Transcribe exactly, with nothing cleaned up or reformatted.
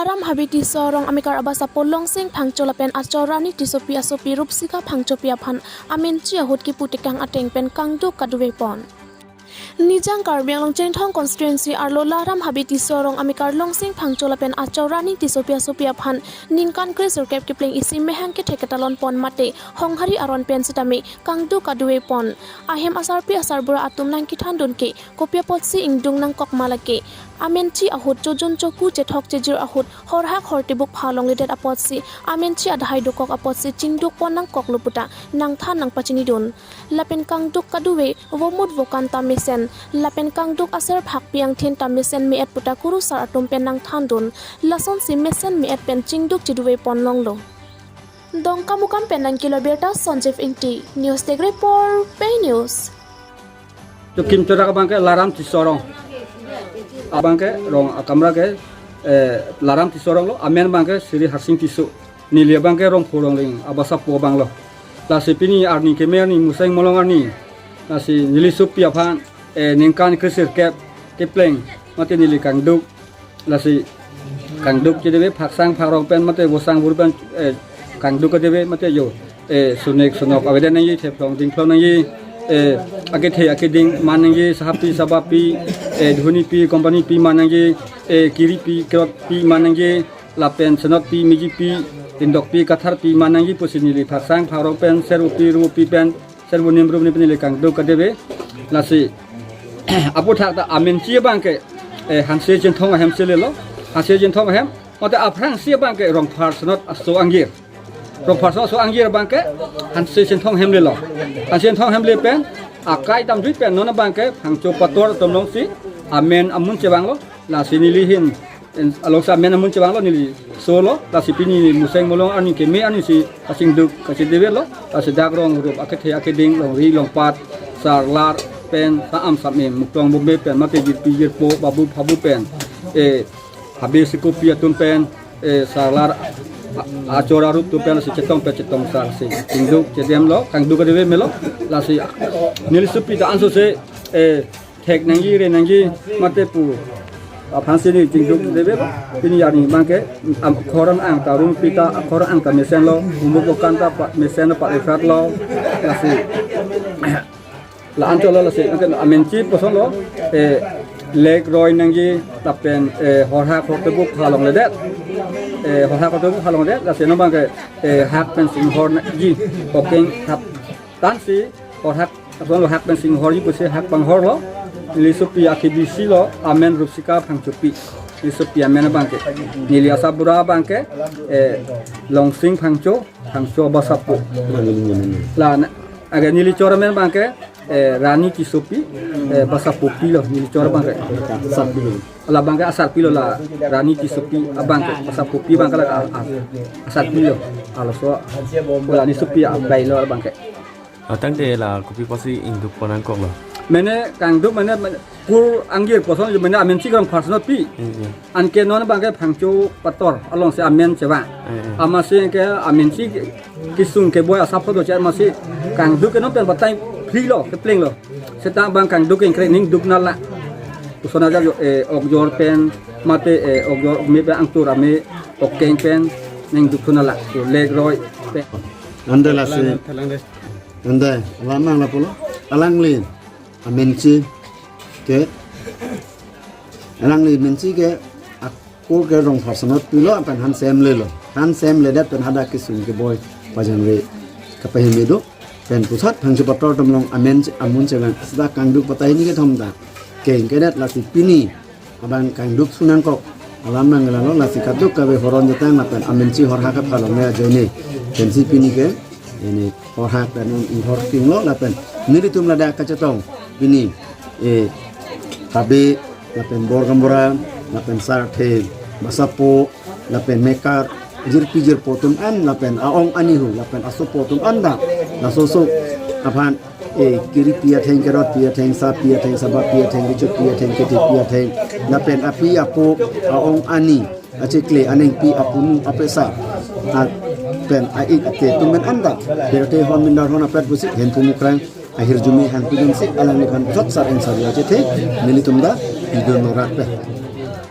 Aram Habe Tisso arong amekar abasapo Longsing Phangcho lapen achor Rani Tissopi asopi Rupsika Phangchopi aphan amenchi ahut kipu tekang ateng pen kangduk kaduvepon. Nijang Karbi Anglong Chinthong constituency arlo Laram Habe Tisso arong amekar Longsing Phangcho lapen achor Rani Tissopi asopi aphan ningkan kresirkep kepleng isi mehang kethek ketalonpon mate honghari aron pen sitame kangduk kaduvepon. Ahem asarpi asarbura atum nangkethandun ke kopi apotsi ingdung nangkok ma lake. Amenchi ahut chojun choku chethok chejir ahut horhak hortebuk phalongledet apotsi amenchi adhai dokok apotsi chingdukpon nangkoklo puta nangthan nangpachinidun. Lapen kangduk kaduve vomut vokan ta mesen. Lapen kangduk aser phakpi angthin ta mesen me-et puta kurusar atum pen nangthandun. Lasonsi mesen me-et pen chingduk chiduvepon longlo. Dongkamukam pen nangkilo birta Sanjeev Ingti. News Desk Report, Pei News. Chokim chorak abang ke Laram Tisso arong. Abang ke rong akamra ke, eh, Laram Tisso arong lo, amen abang ke Sri Harsing Tisso. Neli abang ke Rongpho Rongling abasapo abang lo. Lasi pini arni keme arni Museng Molong arni. Lasi neli sopi aphan, eh, ningkan kresirkep kepleng mate neli kangduk. Lasi kangduk chedeve phaksang pharong pen mate vosang vur pen, eh, kangduk kedeve mate yo, eh, sunek sunok avedet nangji, thephlong dingphlong nangji, eh, akethe akeding man nangji, sahapi sabapi, eh, dhunipi companypi man nangji, eh, kiripi kerotpi man nangji, lapen senotpi mijipi, tindokpi katharpi man nangji pusi neli phaksang pharong pen servopi ruvopi pen servo nimrum ni pen neli kangduk kadeve. Lasi aphuthak ta amenchi abang ke, eh, Hanse Chinthong ahem si lelo. Hanse Chinthong ahem mate aphrangsi abang ke Rongphar Senot aso angjir. Rongphar Senot aso angjir abang ke Hanse Chinthong ahem lelo. Hanse Chinthong ahem le pen akai damjui pen non abang ke Phangcho Pator atum alongsi amen amun chevanglo. Lasi neli ahin, en, alongsi amen amun chevanglo, neli solo. Lasi pini Museng Molong arni keme arni si kachingduk kachidevelo. Lasi dak rong rup akethe akeding longri longpat sarlar pen ta am sam em muklong bombe pen mate jirpi jirpo babu phabu pen, eh, Habe Sikopi atum pen, eh, sarlar a-, achor arup atum pen si chetong pe chetong sar si chingduk chedemlo, kangduk kadeve melo. Lasi neli sopi ta anso se, eh, thek nangji re nangji mate pu aphansi neli chingduk deve. Pini arni abang ke, am, khoran ang ta rungpi ta khoran ang ta mesenlo, umuk okan ta pa, mesenlo, pa efrat lo. Lasi la-an cholo lasi amenchi kosonlo, eh, lek roi nangji lapen, eh, horhak hortebuk phalongledet. Eh, horhak hortebuk phalongledet, lasi non abang ke, eh, hak pen singhor nangji, okeng thap tansi horhak, kosonlo hak pen singhorji pusi hak panghorlo. Neli sopi akebisi lo, amen Rupsika Phangchopi. Neli sopi amen abang ke. Neli asarbura abang ke, eh, Longsing Phangcho, Phangcho abasapo. La na, aga neli chor amen abang ke, eh, Rani Tissopi, eh, basapopi lo, neli chor abang ke. Asarpi lo. La abang ke asarpi lo la, Rani Tissopi abang ke, basapopi abang ke la a-, a-, asarpi lo. Alo so, la neli sopi abai lo abang ke. Atangte la kopi apotsi ingdukpon nangkoklo? Mane kangduk mane, mane kur angjir koson mane amenchi Rongphar Senotpi. Hmm, hmm. Anke non abang ke Phangcho Pator alongsi amen chevang. Hmm, hmm. Amatsi ke amenchi kesung keboi asap photo che amatsi kangduk ke non pen batai phri lo, kepleng lo. Seta abang kangduk ke ingkre ningduk nangla. Koson ajar jo, eh, okjor pen mate, eh, okjor me pen angtur ame okeng pen ningduk nangla. Lek roi pen. Ante lasi. Ante, alam nang lapulo, alangli amenchi ke, alangli amenchi ke, ako ke Rongphar Senotpi lo, pen Hanse ahem lelo. Hanse ahem ledet pen hadak kesung keboi pajangre kapaheme do, pen pusat Phangcho Pator atum along amen, amun chevang, seta kangduk batai hini kethom ta keng kedet lasi pini abang kangduk su nangkok alam nang lalo, lasi kaduk kave horon jetang lapen amenchi horhak kaphalongle ajoine. Pensi pini ke ini horhak dan inghor kinglo lapen nelitum ladak kachetong pini, eh, Habe lapen bor gaonbura lapen sarthe basapo lapen mekar jirpi jirpo atum an lapen aong anihu lapen asopo atum an ta laso so aphan, eh, kiripi atheng kerotpi atheng sapi atheng sabapi atheng kechopi atheng kethepi atheng lapen api apo aong ani achekle anengpi apunu apesa a-, pen a-ik ate atum pen an ta birte hon mindar hon apet pusi Hemphu Mukrang ahirjume hangpidunsi alangliphan jot sar ensar ya chethe nelitum ta pidun norak pe.